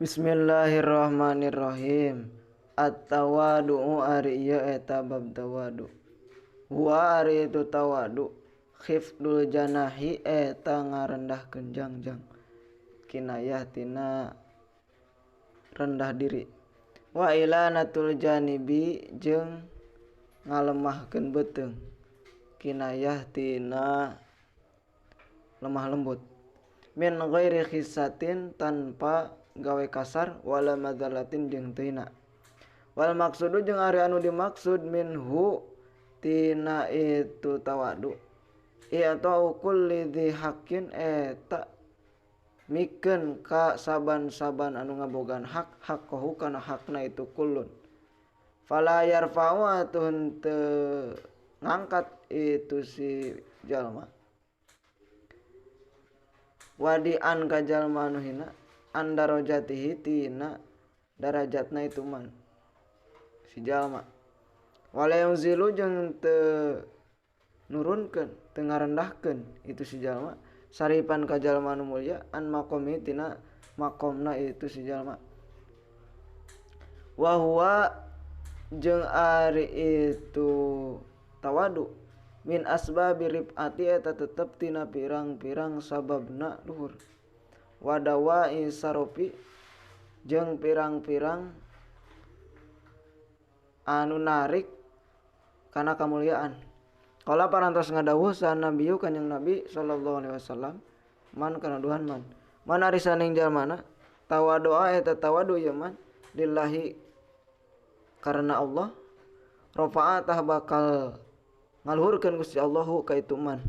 Bismillahirrahmanirrahim. At-tawadu'u ari ieu eta bab tawadu. Huwa ari itu tawadu khifdul janahi eta ngarendahkeun jangjang. Kinayah tina rendah diri. Wa ilanatul janibi jeung ngalemahkeun beuteung. Kinayah tina lemah lembut. Min ghairi khisatin tanpa gawe kasar wala madzalatin jeung teu hina. Wal maksudu jeung ari anu dimaksud minhu tina itu tawadu i'ta'u kulli dzi haqqin eta mikeun ka saban-saban anu ngabogaan hak haqqahu kana hakna itu kullun. Fala yarfa'u atuh henteu ngangkat itu si jalma wadian ka jalma anu hina andarojatihi tina darajatna itu man si jalma. Wala yunzilu jeung teu nurunkeun teu ngarendahkeun itu si jalma saripan ka jalma anu mulia an maqami tina maqamna itu si jalma. Wa huwa jeung ari itu tawadu min asbabi rif'ati eta tetep tina pirang-pirang sababna luhur. Wadawa saropi jeung pirang-pirang anu narik kana kamuliaan. Kala parantos ngadawuh sa nabiyu kanjeng Nabi sallallahu alaihi wasallam man kana duhan man. Man ari saning jalmana tawadu'a eta tawadu ieu man lillahi karena Allah rafa'a tah bakal ngaluhurkeun Gusti Allahu ka itu man.